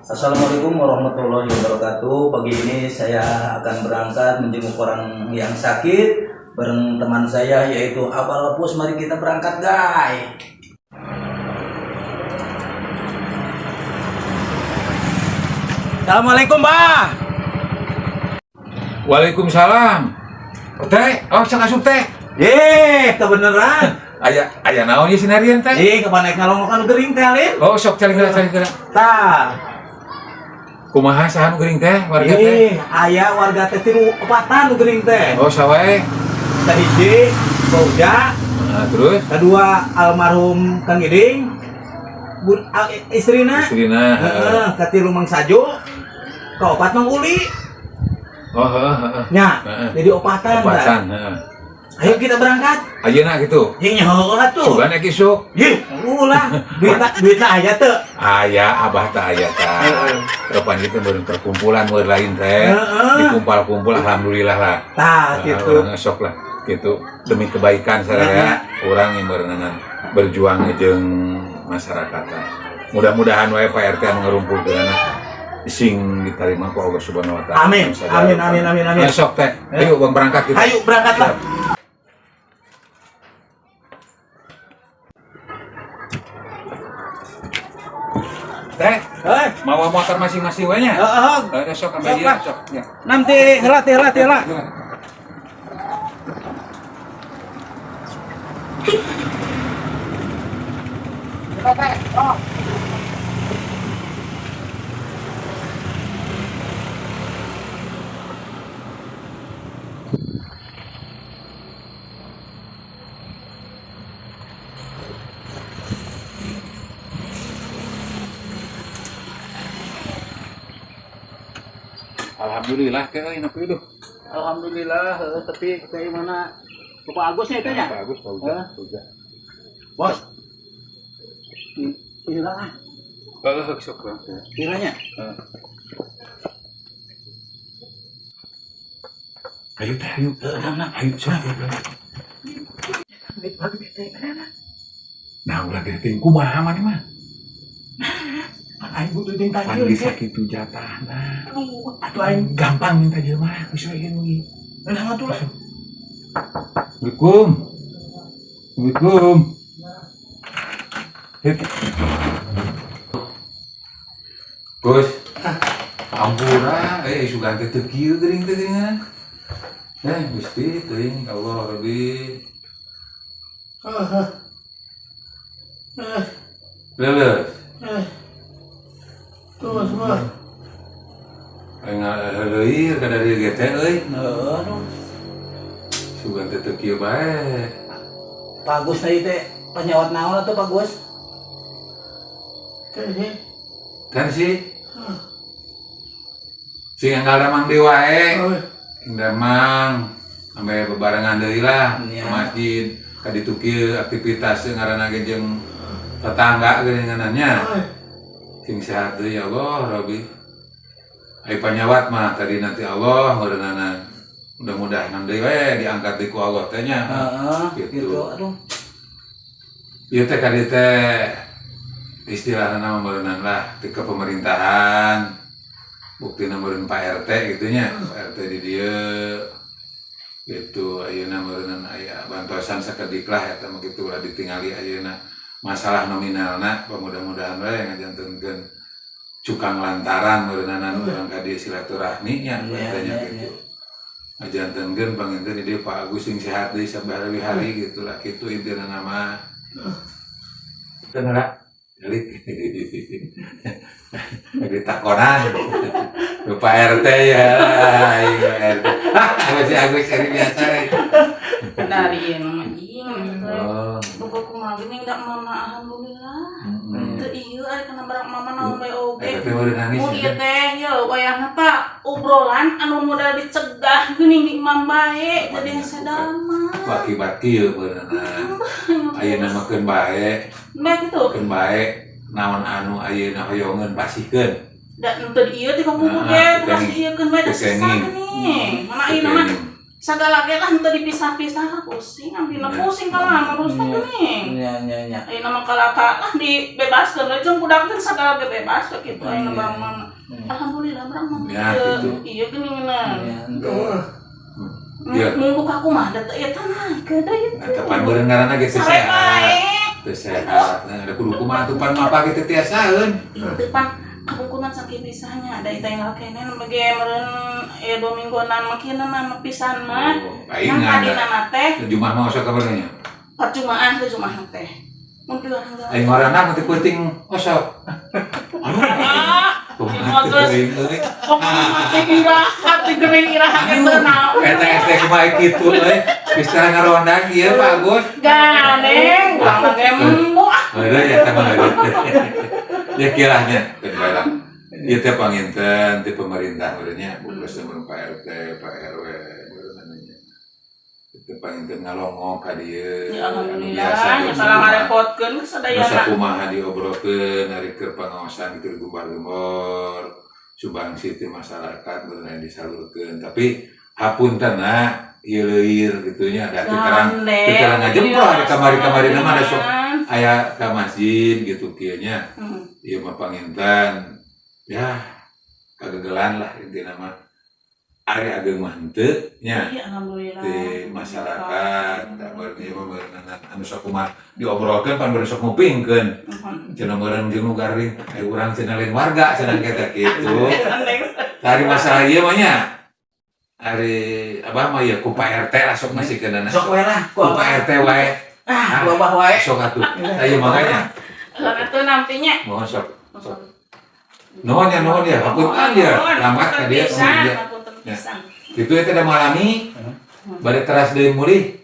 Assalamualaikum warahmatullahi wabarakatuh. Pagi ini saya akan berangkat menjenguk orang yang sakit bareng teman saya, yaitu Abah Lepus. Mari kita berangkat, guys. Assalamualaikum, Bah. Waalaikumsalam. Teh, oh, sok asup, Teh. Ye, kebeneran. Aya aya naon ieu sinarian, Teh? Ih, kapan naik ngalongok anu gering teh, Alin? Oh, sok calik heula, calik heula. Tah. Kumaha, saha nu gering teh, warga teh? Ih, aya warga teh tilu opatan nu gering teh. Oh, sawae. Kahiji, Bauja. Nah, terus? Kedua, almarhum Kang Iding, istrina. Istrina. Heeh, katilu Mang Sajo, kaopat Mang Uli. Oh, heeh heeh. Nya, jadi opatan. Opatan, heeh. Ayo kita berangkat. Ayeuna gitu? Jeung nyaho atuh. Sugan ek isuk. Yih, ulah. Duitna duitna aya teu? Aya, Abah teh aya tah. Kapan itu baru perkumpulan meur lain teh. Dikumpal-kumpul, alhamdulillah lah. Tah, Nah, gitu. urang sok lah gitu demi kebaikan sararea urang yang berenangan berjuang jeung masyarakat lah. Mudah-mudahan wae Pak RT anu ngarumpulkeun sing diterima ku Allah Subhanahu wa Taala. Amin. Amin amin amin amin. Ayo sok, Teh. Ayo, Bang, berangkat kita. Ayo berangkatlah. Siap. Teh, Hei, mau motor masing-masing we nya? Heeh. Eh, sok Sok ambil lah. sok. Ya. Nanti heula teh, heula teh, heula. Alhamdulillah teh euy nepi duh. Alhamdulillah, heuh, tapi kayak mana Bapak Agusnya itu nya? Bagus, bagus. Hah? Udah. Bos. Pira lah, Heeh, sok bang. piranya. Heeh. Ayo teh, ayo. Heeh, nah. Ayo sok. Nah, ulah geuting kumaha maneh mah? Aing butuh jeung Pan takjil. geus sakitu jatahna. Aduh, atuh aing Gampang minta jelema, bisa ieu nu. nah atuh lah. Assalamualaikum. Assalamualaikum. Hit. Gus. Ampura, eh sugan teh teu kieu geuring teh geuringan. Eh, Gusti teuing Allah Rabbi. Leuleus. Tuh, semua. Aing ngaleuir ka dari ge teh euy. Heeh, aduh. Sugan teh teu kieu bae. Pak Agus tadi teh panyawat naon atuh, Pak Gus? Teh, Kan sih. Sing enggal damang deui wae. Oh, Sing damang sampai bebarengan deui lah Iya. ke masjid ka ditu kieu aktivitas ngaranna ge jeung tetangga geuningannya. Oh, Sing sehat deui ya Allah Rabbi. Ai panyawat mah tadi nanti Allah ngeureunana, mudah-mudahan deui we diangkat deui ku Allah teh nya. Heeh, Gitu. gitu. Aduh. Ieu teh ka dieu teh istilahna mah meureunnan lah di ke pemerintahan, buktina meureun Pak RT gitu nya, Pak RT di dieu gitu ayeuna meureunnan aya bantosan sakedik lah, eta mah kitu ulah ditingali ayeuna masalah nominalna. Mudah-mudahan we ngajantenkeun cukang lantaran meureunnan urang ka dieu silaturahmi nya. Iya, Pak RT nya gitu ngajantenkeun panginten di dieu Pak Agus sing sehat deui sabaraha hari gitu lah, kitu intina mah. Teu balik ditakonan Pak RT ya, aing Pak RT. Ah, masih Agus cari biasa we. Dari ieu mah jing. Oh. Boga kumaha geuning da mama, alhamdulillah. Heeh. Teu ieu ari kana barang mama naon bae oge. Eta teh baru nangis. Mun ieu teh ye wayahna ta obrolan anu modal dicegah geuning di imam bae jadi hese damai. Ku akibat kieu beunana. Ayeuna mah keun bae, Bae kitu. Keun bae naon anu ayeuna hoyongeun pasihkeun. Da teu di ieu teh kamu Nah, ge teu terus kenging. ieu keun bae da Teu susah kenging. geuning. Mana ayeuna mah Sagala ge lah henteu dipisah-pisah, pusing abdi pusing kalah ngurusna geuning. Nya nya nya. Ayeuna mah kalaka lah dibebaskeun we jeung budak teh sagala ge bebas we kitu ayeuna barang mah. Alhamdulillah barang mah. Ya, gitu. Iya geuning na. Nya henteu. Iya. Mun buka kumaha da teh eta mah kedah ieu. Nah, tepan meureun ngaranna ge teu Sare sehat. bae. Teu sehat. Nah, ada kudu kumaha atuh pan mapa kitu tiasaeun. Teu pan kabungkunan sakieu bisanya da eta enggal keneh nembe ge meureun aya 2 mingguanan mah kieu mah pisan mah. Oh, aing Nah, ada. tadina mah teh Jumat mah osok kabarnya. perjumaan teh Jumat teh. Mun piwarang jalan. Aing ngaranna mun teu peuting osok. Aduh. Ah, Kumaha teu geuring euy. pokoknya mah teh iraha teh geuning iraha ge teu naon. Eta teh kumaha kitu euy. Geus tara ngarondang ieu Pak Agus. Ganeng, urang mah ge embo ah. Heueuh ya eta mah heueuh. Ya kirahnya keun bae lah. Ieu teh panginten ti pemerintah meureun nya bungkus teh meureun Pak RT, Pak RW meureun nya. Itu panginten ngalongok ka dieu. Ya Anu alhamdulillah, biasa nya geus salah ngarepotkeun sadayana. Masa kumaha diobrolkeun ari keur pangaosan gitu gumbar-gembor sumbangsi ti masyarakat bener disalurkeun tapi hapuntenna ieu leuir gitu nya ada teu terang teu terang ngajemprah di kamari-kamari mah ada sok aya ka masjid gitu kieu nya ieu mah panginten ya kagegelan lah intina mah ari ageung mah henteu nya Iya, alhamdulillah. di masyarakat tak berarti mah beuneunan anu sok kumaha diobrolkeun pan beureuh sok ngupingkeun cenah meureun jeung nu garing aya urang cenah lain warga cenah kita kitu ari masalah ieu mah nya ari abah mah ya ku Pak RT lah sok masikeunana Sok we lah ku Pak RT wae. Ah, ku abah wae. Sok atuh aya makanya Lah atuh nampinya. mohon sok nuhun ya nuhun ya hapunten ya lambat ka dieu Hapunten pisan. Itu ya tidak mengalami bade teras deui mulih.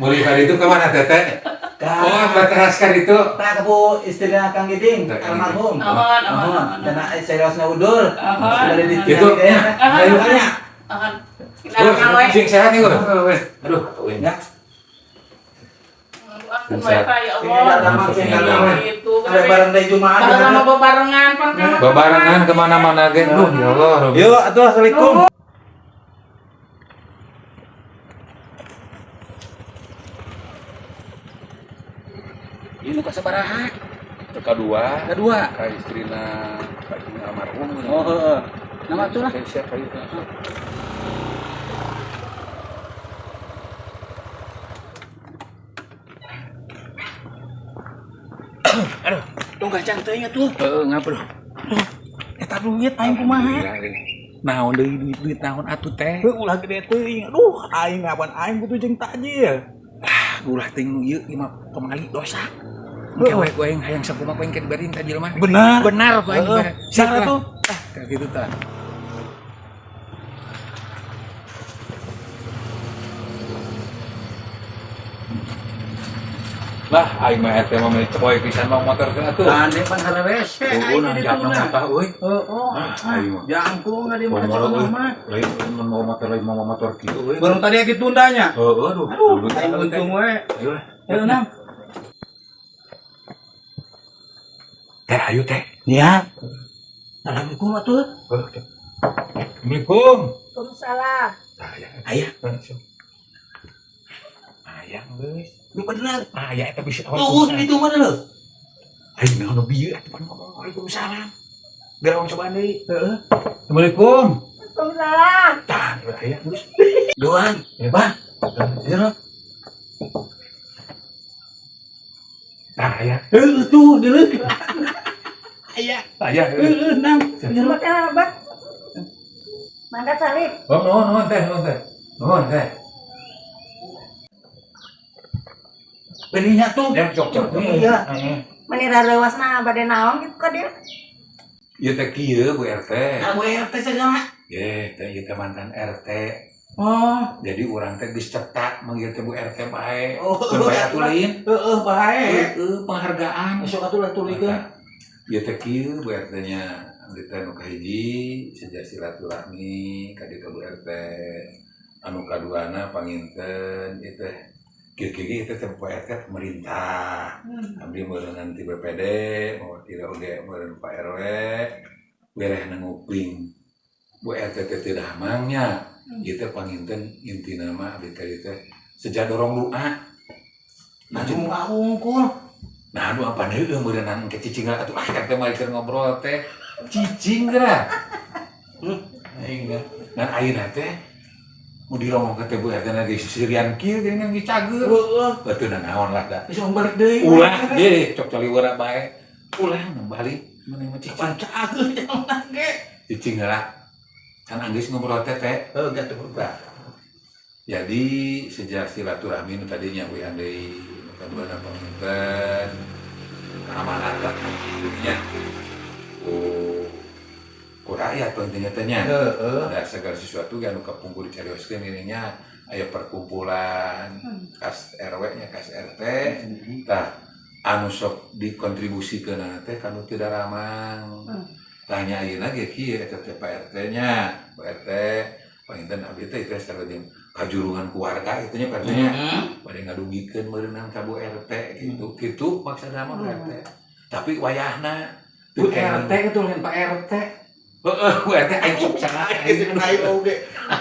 Mulih kali itu kemana teteh? Oh, bade teras kali itu. Tah kapu istrina Kang Giding, Kang almarhum. Mohon, mohon. Karena seriusna udur. Mohon. Sudah di Itu, ya. Ayo nya. Mohon. Terus, sing sehat nih, Gus. Aduh, Ya. Ya Allah. Gitu. Ada bareng dari Jumat. Bareng bebarengan pan Bebarengan kemana-mana ge. Duh, ya Allah. Yuk, atuh assalamualaikum. Ini ka sabaraha? Kedua, Kedua. ka istrina ka istrina almarhum. Oh, heeh. Nama tuh lah. Siap kayu. Aduh, tunggu canteunya tuh. Heeh, ngapa lu? Eta duit aing kumaha? Naon deui duit-duit naon atuh teh? Heuh, ulah gede teuing. Aduh, aing ngapan aing butuh jeung takjil. Ah, ulah teuing nu ieu ieu mah pamali dosa. Engke we ku aing hayang sakumaha ku aing ke dibariin ka jelema. Benar. Benar ku aing dibari. Siap lah. tuh. Ah, kayak gitu tah. Lah, aing mah RT mah meuli cepoy pisan mah motor teh atuh. Ane pan harewes. Oh, nah jatna mah euy. Heeh. Ah, aing mah. Jangkung ada mah Komo euy. mah. Lain mun mau motor lain mau motor kieu euy. Baru tadi ditundanya. Heeh, aduh. Aduh, aing untung we. Ayo lah. Ayo nang. Teh ayo teh. Ya. Assalamualaikum atuh. Assalamualaikum. Waalaikumsalam. Aya. Aya. Aya geus. Lu bener. Aya eta bisa Tuh, itu mana lo? Aing naon nu bieu atuh pan ngomong waalaikumsalam. Geura cobaan deui. Heeh. Assalamualaikum. Waalaikumsalam. Tah, aya geus. Doan. Ya. Bah. Iya. Tah aya. Heuh, tuh deuleu. Aya. Aya. Heuh, nang. Maka abah. Mangga salib. Oh, nuhun nuhun teh, nuhun teh. Nuhun teh. Benihnya tuh. Ya cok cok. Iya. Meni rareuwasna bade naon gitu ka dia. Ieu teh kieu Bu RT. Ah, Bu RT segala. Ye, teh ieu teh mantan RT. Oh. Jadi urang teh geus cetak manggil teh Bu RT bae. Oh. Keun bae atuh lain. Heeh, bae. Heeh, penghargaan. Besok atuh lah tulikeun. Ieu teh kieu Bu RT nya. Abdi teh nu kahiji seja silaturahmi ka dieu ka Bu RT. Anu kaduana panginten ieu teh kieu-kieu ieu teh Bu RT pemerintah. Abdi meureun ti BPD, mewakili oge meureun Pak RW, werehna nguping. Bu RT teh teu damangnya. Ieu teh panginten intina mah abdi teh teh sejak dorong doa. Nah, Nah, doa unggul. nah anu apa heueuh meureunnan ke cicing lah atuh ah teh mah keur ngobrol teh cicing geura. Aing mah. Ngan ayeuna teh mau dilongok ke teh Bu RT na geus sisirian kieu geuningan geus cager. Heeh. Batu naon lah da. Bisa balik deui. Ulah deh cok caliwara bae. Ulah balik maneh mah cicing. Kapan cager jangan ge. Cicing lah. Can anggeus ngobrol teh teh. Heuh gatuh. Nah, jadi sejak silaturahmi nu tadinya uyan deui nu kaduana panginten amanat lah nya ku ku rakyat pentingnya teh nya. Heeh. Ada segala sesuatu yang nu kapungkur dicarioskeun ininya aya perkumpulan kas RW nya kas RT tah anu sok dikontribusikeun teh kanu tidak ramang. Tanya ayeuna ge kieu eta teh Pak RT nya Pak RT panginten abdi teh teh sareng kajurungan keluarga itu nya Pak RT nya bade ngadugikeun meureunang ka Bu RT gitu kitu maksudna mah Bu RT tapi wayahna Bu RT itu lain Pak RT. Heeh, Bu RT aing sok salah Aing aing oge.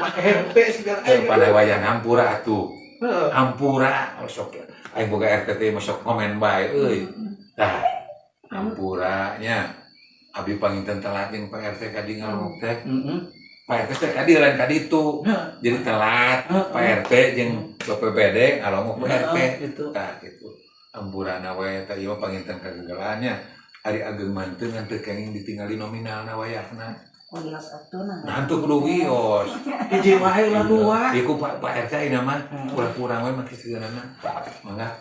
Pak RT segala Eh, pada wayah hampura atuh. Heeh. Hampura sok aing boga RT teh mah sok komen bae euy. Tah, hampura nya abi panginten telat jeung Pak RT ka dieu ngalongok teh. Heeh. Pak RT teh ka dieu lain ka ditu. Jadi telat Pak RT jeung BPBD ngalongok Bu RT. Gitu. Tah gitu. Hampurana we teh ieu mah panginten kagagalannya. Ari ageng manteu ngan teu kenging ditingali nominalna wayahna. Oh wios atuh nah. Nah, teu kudu wios. Hiji wae lah dua. Iku Pak Pak RT ayeuna mah kurang kurang we make segeunana. Mangga.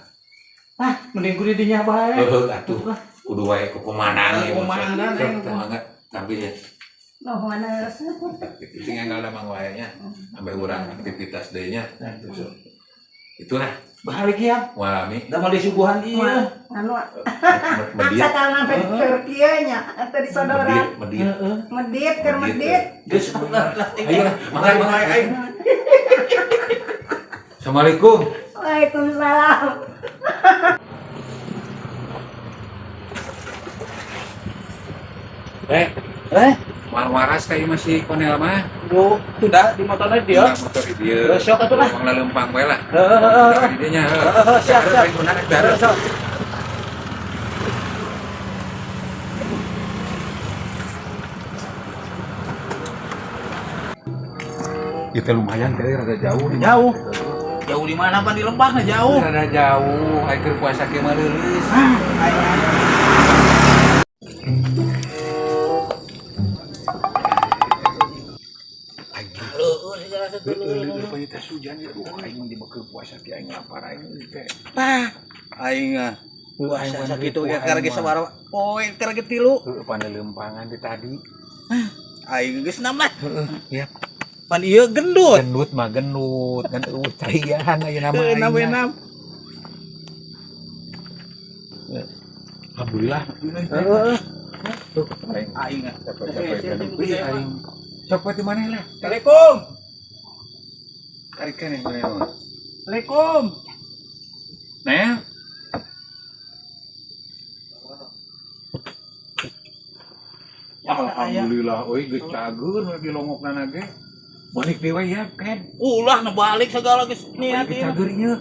Ah, mending kudu dinya bae. Heuh atuh. Kudu wae ku komandan ieu mah. Komandan, Sok, aing. teh mangga tapi ya Nuhun geus. gitu sing enggal damang wae nya. Sampai urang aktivitas deui nya. Gitu. Itulah Balik ya. walami Da mah disuguhan ieu. Anu medit sakal sampai keur kieu nya atau disodoran. medit medit. Heeh. Medit keur medit. Geus lah. Ayo lah, mangga mangga. Assalamualaikum. Waalaikumsalam. Eh, Eh, mal waras kayak masih konel mah. bu, sudah di motornya dia. Nah, motor di dieu. Heuh, sok atuh lah. Mang laleumpang we lah. Heeh, heeh, heeh. Di dieu nya. Heeh, siap, siap. Siap, Sok. Itu lumayan kali rada jauh nih. Jauh. Jauh di mana pan di lembah nah jauh. Rada jauh, aing keur puasa kieu mah leuleus. Aing leuleus teh hujan ya. Aduh, aing mah dibekel puasa kieu aing lapar aing teh. Tah, aing ah. Puasa sakitu ge keur ge sabaraha poe keur ge tilu. Heuh, pada leumpangan di tadi. Aing geus enam lah. Heeh, ya. Pan ieu gendut. Gendut mah gendut, kan eueuh caian ayeuna mah. Heuh, aing enam mah. enam. Alhamdulillah. Heeh. Aing Aing ah. capek-capek aing. Sok we di mana lah? Assalamualaikum. Tarik kan yang mana mah. Assalamualaikum. Nel. Alhamdulillah, euy geus cager lagi longokna ge. Balik deui we ya, Ken. Ulah nu balik segala geus niat Balik ieu. cager ieu.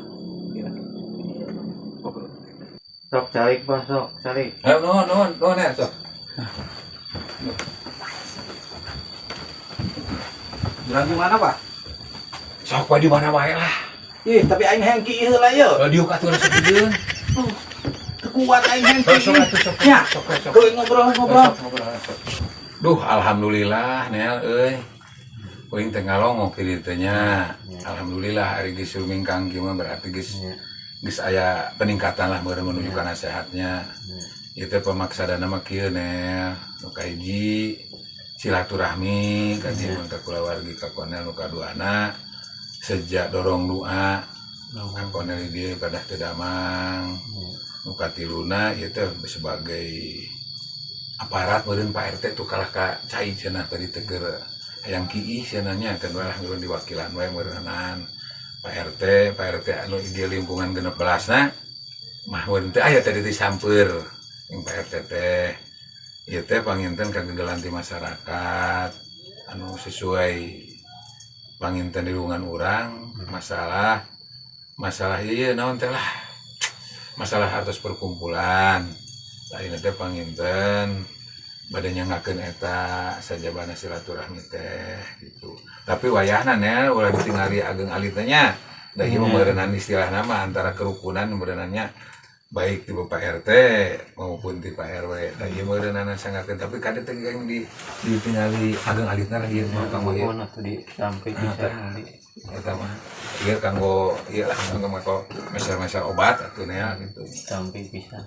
Sok calik pak sok calik. Ayo nuhun nuhun nuhun ya, sok. Jalan di mana, Pak? Sok we di mana wae lah. Ih, tapi aing hayang kieu heula ieu. Kalau diuk atuh resep Teu kuat aing hayang Sok kieu. atuh sok. Ya. Sok sok. Heuh ngobrol-ngobrol. Sok, ngobrol, sok. Duh, alhamdulillah Nel euy. Uing teh ngalongok kieu teh nya. Alhamdulillah ari geus rumingkang kieu mah berarti geus geus aya peningkatan lah meureun menuju kana sehatnya. Ieu teh pemaksadana mah kieu Nel. Nu kahiji silaturahmi ka dieu mah ka kulawargi ka konel nu kaduana sejak dorong doa ka konel di dieu kadah teu damang. Nu katiluna ieu teh sebagai aparat meureun Pak RT tuh kalah ka cai cenah tadi teh keur hayang kiih cenah nya kan lah meureun diwakilan wae meureunan Pak RT Pak RT anu di lingkungan 16 na mah meureun teh aya tadi disamper jeung Pak RT teh ieu teh panginten kagegelan ti masyarakat anu sesuai Panginten di lingkungan urang masalah masalah ieu naon teh lah, masalah hartos perkumpulan. Lain teh panginten bade nyanggakeun eta sajabana silaturahmi teh gitu. Tapi wayahna nya ulah ditingali ageng alit teh nya. Da ieu mah meureunnan istilah nama antara kerukunan meureunannya baik di Bapak RT maupun di Pak RW. Da ieu meureunana sanggakeun, tapi kade teh yang di ditingali ageng alitna lah ieu mah kanggo ieu. Nuhun atuh di sampai pisan di. Eta mah ieu kanggo ieu lah, kanggo mako meser-meser obat atuh nya gitu. Sampai pisan.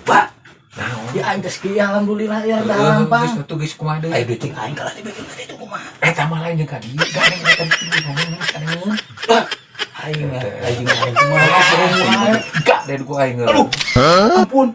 Pak, Naon? ya aing geus kieu, alhamdulillah ya dah Heeh, lampang. geus atuh geus kumaha deui? Ayo duit aing kalah dibikin tadi itu kumaha? Eta mah lain jeung ka dieu, gandeng eta di ngomong kadengeun. Aing aing aing kumaha? Gak deh ku aing. Aduh. Ampun.